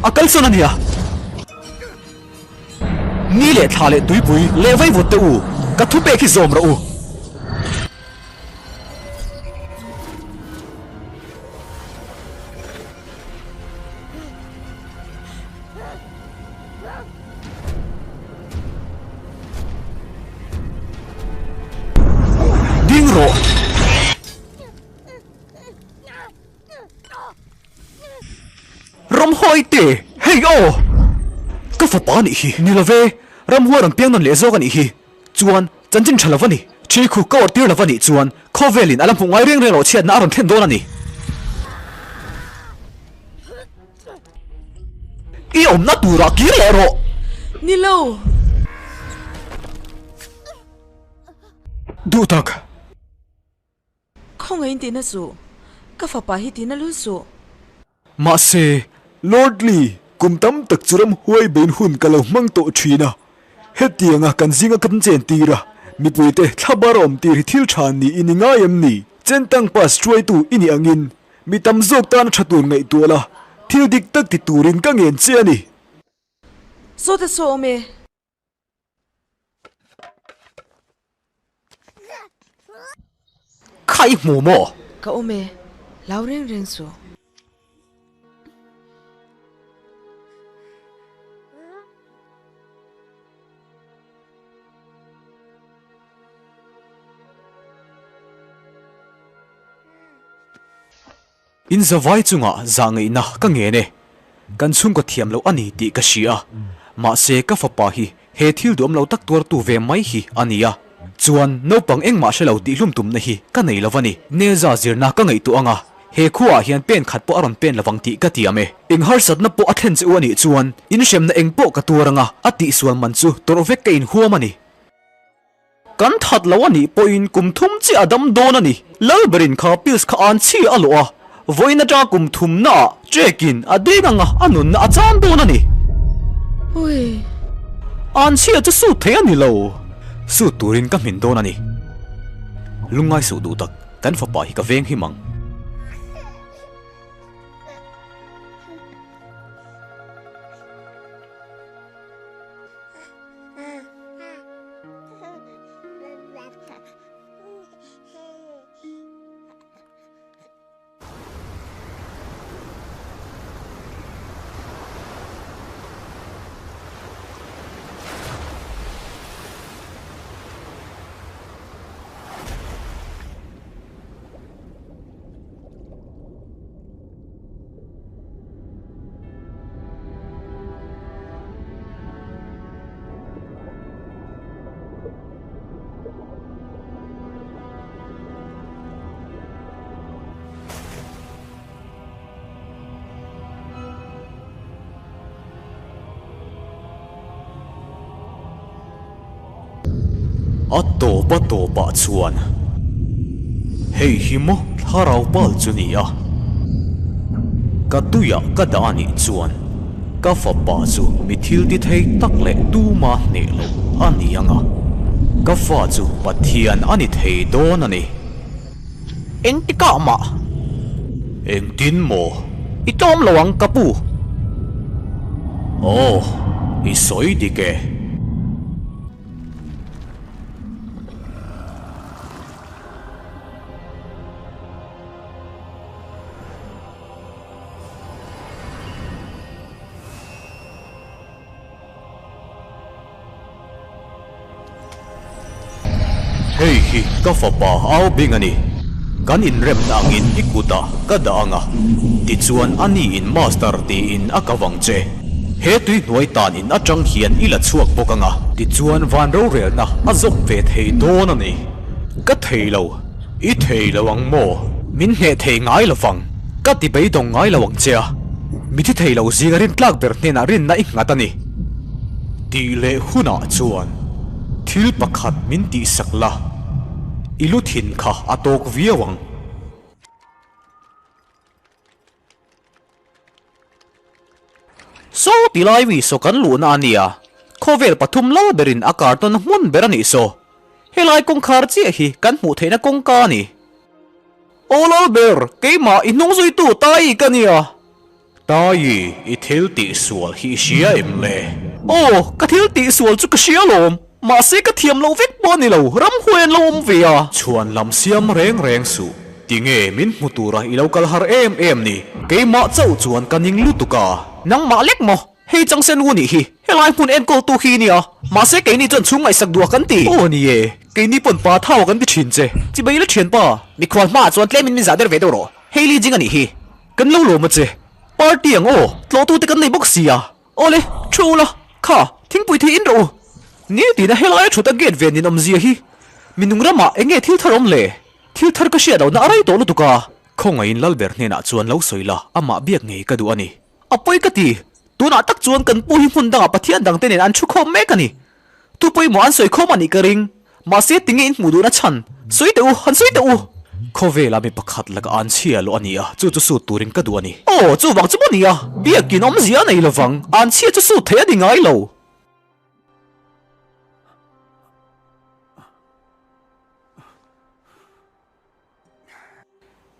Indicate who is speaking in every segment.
Speaker 1: A kalsawn a nia. Ni leh thla leh tuipui leh vaivut te u, ka thupek hi zawm rawh u. Ding rawh! Ramhuai te! Hei aw! Ka fapa anih hi. Ni love, ramhuai rawn piang nawn leh zawk anih hi. Chuan, chanchin tha lova ni. Thi khu ka awrh tir lova nih chuan khawvelin a la hmuh ngai reng reng loh chhiatna a rawn thlen dawn a ni. I awmna turah kir leh rawh!
Speaker 2: Ni lo!
Speaker 1: Duh tak!
Speaker 2: Khawngaih in tihna suh. Ka fapa hi tihna lul suh.
Speaker 1: Mahse, Lord Lee, kum tam tak chu ram huai bein hun ka lo hmang tawh thin a. Hetianga kan zinga kan chen tir a, mipuite thlabar awm tir hi thil tha niin i ngai em ni? Chentang pass hruaitu i nih angin mi tam zawk tana tha tur ngaihtuah la, thil dik tak ti turin ka ngen che a ni.
Speaker 2: Sawte saw awm e.
Speaker 1: Kha i hmu maw?
Speaker 2: Ka awm e, hlau reng reng suh.
Speaker 1: In zavai chungah zah ngaihna ka ngen e. Kan chhungkaw thiam loh a ni tih ka hria a, mahse ka fapa hi he thil duhawm lo tak tuartu ve mai hi a ni a. Chuan naupang engmah hre lo tihhlum tumna hi ka nei lo va ni. Neza zirna ka ngaihtuah ang a, he khuaah hian pen khat pawh a rawn pen lovang tih ka tiam e. Eng harsatna pawh a thlen che u a nih chuan inhremna eng pawh ka tuar ang a, a tihsual man chu tawrh vek ka inhuam a ni. Kan that lo a nih pawhin kum thum chiah a dam dawn a ni. Lalberin kha pills kha an chhi a lawh a, vawiin atanga kum thumnaah Jack-in a deng anga a nunna a chan dawn a ni.
Speaker 2: Ui.
Speaker 1: An chhia chu sut thei a ni lo. Sut turin ka hmin dawn a ni. Lungngai suh duh tak, kan fapa hi ka veng him ang. A tawp a tawpah chuan hei hi maw thlarau pal chu ni a, ka tuiah ka dah a nih chuan ka fapa chu mi thil ti thei tak leh tuma hneh loh a ni ang a, ka fa chu Pathian a ni thei dawn a ni. Engtikah mah? Engtin maw? I tlawm lo ang ka pu. Aw, i sawi dik e. Hei hi ka fapa au bing a ni. Kan inremna angin i kutah ka dah ang a, tichuan a ni in master tiin a ka vang che. He tui hnuai tan in atang hian i la chhuak bawk ang a. Tichuan van rorelna a zawm ve thei dawn a ni. Ka thei lo. I thei lo ang maw? Min hneh thei ngai lo vang. Ka ti beidawng ngai lo ang che a. Mi thi thei lo zinga rintlak ber hnenah rinna i nghat a ni. Tih leh hunah chuan thil pakhat min tihsak la, i lu thin kha a tawk viau ang. Saw ti lai mi saw kan luhna a nia, khawvel pathum lo berin a kartawn hmun ber a nih saw. Helai kawngkhar chiah hi kan hmuh theihna kawngka a ni. Aw Lalber, keimah i hnungzuitu Tai ka nia. Taii, i thil tih sual hi i hria em le? Aw, ka thil tih sual chu ka hria alawm. Mahse ka thiam loh vek pawh a ni lo, ramhuai an lo awm ve a. Chhuan lam siam reng reng suh. Tinge min hmu tura i lo kal har em em ni? Keimah chauh chuan ka ning lutuk a. Nangmah lek maw? Hei changsen u nih hi, helai hmun enkawltu hi i nia. Mahse keini chuan chhung ngaihsak duh a kan ti. Aw ni e, keini pawn pa thau a kan ti thin che. Chibai la thianpa. Mikhual hmaah chuan tlemin min zah der ve deuh rawh. Hailey jing a nih hi. Kan lo lawm a che. Party ang aw, tlawhtute kan nei bawk si a. Awle, thu ula, kha, thingpui thei in rawh u. Ni tina helaia thut a gate ve nin awmzia hi. Mi nung ramah eng nge thil thar awm le? Thil thar ka hriat lohna a rei tawh lutuk a. Khawngaihin Lalber hnenah chuan lo sawi la, amah biak ngei ka duh a ni. A pawi ka ti, tunah tak chuan kan pu hi hmun dangah Pathian dangte nen an thu khawm mek a ni. Tu pawimawh an sawi khawm a nih ka ring. Mahse tinge in hmuh duhna chhan? Sawi teh u, han sawi teh u! Khawvela mi pakhat laka an chhia loh a ni a, chu chu sut turin ka duh a ni. Aw, chuvang chu maw ni a, biakin awmzia a nei lovang, an chhia chu sut theih a ni ngai lo.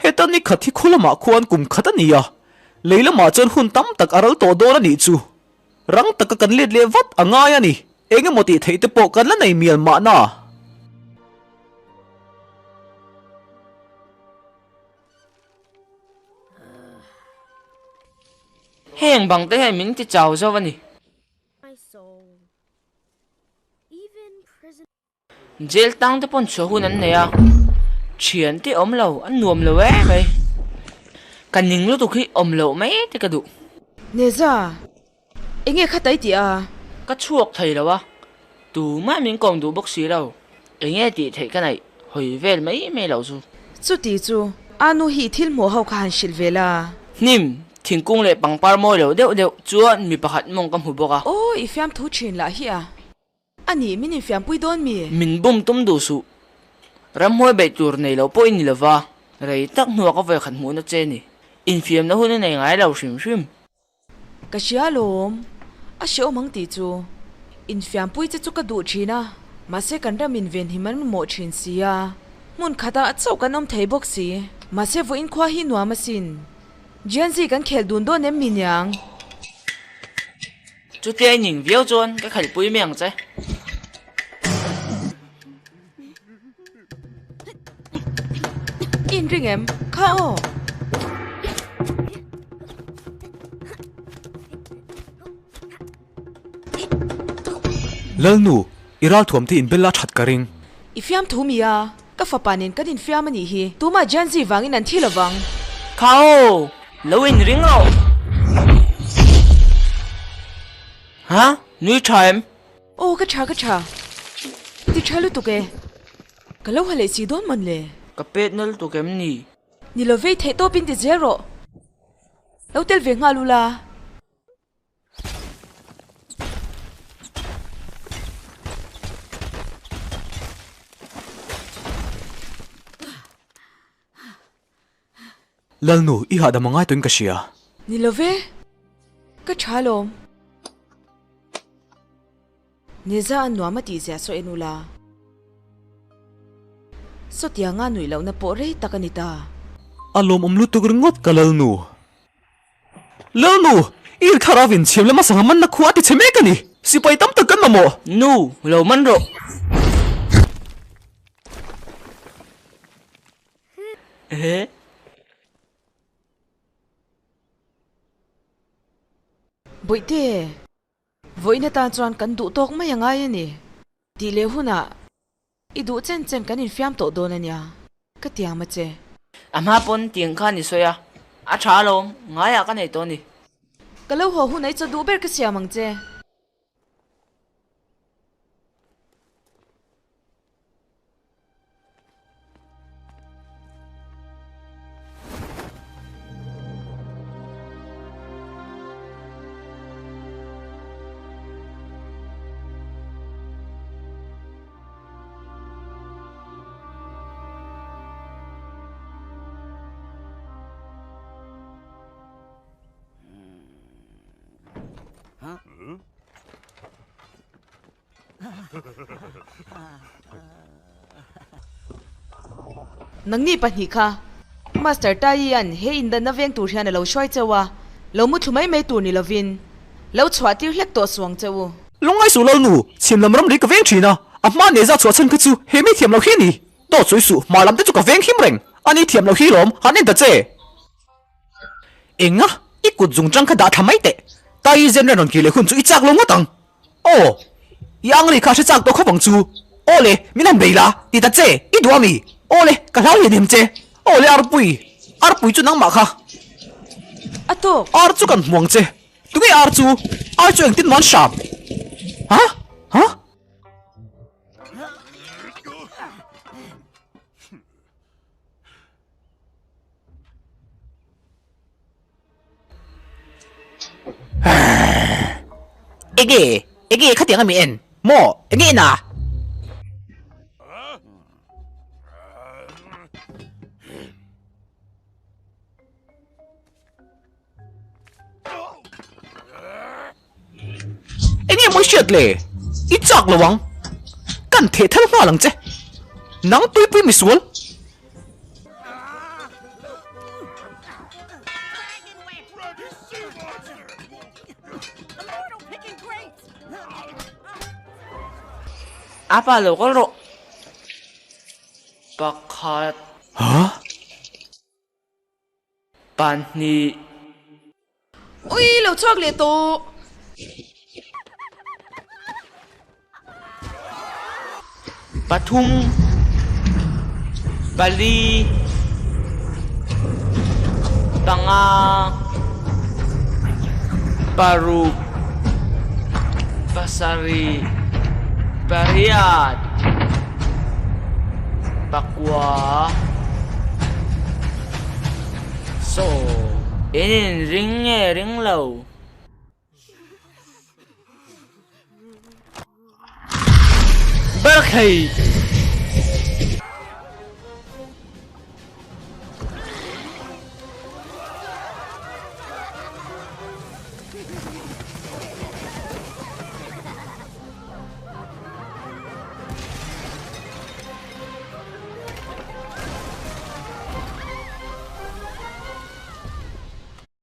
Speaker 1: Heta ni khat hi khaw lamah khuan kum khat a ni a, lei lamah chuan hun tam tak a ral tawh dawn a nih chu. Rang taka kan let leh vat a ngai a ni. Eng emaw tih theih te pawh kan la nei mial mahna.
Speaker 3: Heng bang te hian min ti chau zo a ni. Jail tang te pawn chhuah hun an nei a, thian te awm lo, an nuam lo em mai. Ka ning lutuk hi awm loh mai te ka duh.
Speaker 2: Neza, enge kha tai tih a?
Speaker 3: Ka chhuak thei lo a, tumah min kawm duh bawk si lo. Enge tih theih ka neih hawi vel mai mai lo chu.
Speaker 2: Chuti chu, a nu hi thil hmuh ho kha han hrilh ve la.
Speaker 3: Hnim, thingkung leh pangpar mawi lo deuh deuh chuan mi pakhat mawng ka hmu bawk a.
Speaker 2: Aw, i fiamthu thin lah hi a. A nih, min infiampui dawn mi?
Speaker 3: Min bum tum duh suh. Ramhuai beih tur nei lo pawh i ni lova, rei tak hnuah ka vawikhat hmuhna che ni. Infiamna hun i nei ngai lo hrim hrim.
Speaker 2: Ka hria alawm, a hreawm ang tih chu. Infiampui che chu ka duh thin a, mahse kan ram invenhim an mamawh thin si a. Hmun khatah chauh kan awm thei bawk si. Mahse vawiin khua hi nuam asin. Jianzi kan khel dun dawn em mi niang?
Speaker 3: Chutia i ning viau chuan ka khalhpui mai ang che.
Speaker 2: I inring em? Kha aw!
Speaker 1: Lalnu, i ralthuam te inbel la that ka ring.
Speaker 2: I fiamthu mi a, ka fapa nen kan infiam a nih hi. Tumah Jianzi vangin an thi lovang.
Speaker 3: Kha aw! Lo inring rawh! Ha? Nui tha em?
Speaker 2: Aw ka tha ka tha. Ti tha lutuk e. Ka lo ha leh si dawn mawn le.
Speaker 3: Ka pet na lutuk em ni?
Speaker 2: Ni lo vei theih tawpin ti zel rawh. Lo tel ve nghal ula.
Speaker 1: Lalnu, i hahdam a ngai tawhin ka hria.
Speaker 2: Ni lo ve, ka tha alawm. Neza a nuam a tih ziah saw en ula. Sawtianga nuih lohna pawh rei tak a ni ta.
Speaker 1: A lawmawm lutuk ringawt ka Lalnu. Lalnu, i thlarau in chhiam lama sangha manna khua a ti chhe mek a ni. Sipai tam tak kan mamawh.
Speaker 3: Nu, lo man rawh.
Speaker 2: Bawihte, vawiin atan chuan kan duh tawk mai a ngai a ni. Tih leh hunah i duh chen chen kan infiam tawh dawn a nia, ka tiam a che.
Speaker 3: A hma pawn tiang khan i sawi a, a tha alawm, ngaiah ka nei tawh a ni.
Speaker 2: Ka lo haw hunah i chaw duh ber ka siam ang che. Nangni pahnih kha Master Taian he indanna veng tur hian a lo hruai cheu a. Lo muthlu mai mai tur ni lovin, lo chhuah tir hlek tawh suh ang che u.
Speaker 1: Lungngai suh Lalnu, chhim lam ramri ka veng thin a, a hma neza chhuah chhan kha chu he mi thiam lo hi a ni. Dawt sawi suh, hmar lam te chu ka veng him reng, a ni thiam lo hi lawm, han en ta che. Enga, i kut zung tang kha dah thla mai teh, Tai Zen ren rawn kir leh hun chu i chak lo ngawt ang. Aw, i ang ri kha hre chak tawh khawp ang chu. Aw le, min han bei la, ti ta che, i duh ami? Aw le, ka hlau hlen hem che. Aw le arpui, arpui chu nangmah kha.
Speaker 2: A tawk.
Speaker 1: Ar chu kan hmu ang che. Tunge ar chu? Ar chu engtin maw an hram? Ha? Ha? Enge? Enge khatiang a mi en? Maw? Enge en a? Enge mawi hriat le? I chak lo ang. Kan theh thal nghal ang che. Nang tuipui misual.
Speaker 3: Apa lo kal rawh. Pakhat.
Speaker 1: Huh?
Speaker 3: 2.
Speaker 2: Ui, lo chhuak leh tawh.
Speaker 3: 3, 4, 5, 6, 7, 8, 9. In in ring nge ring lo? Ber thei!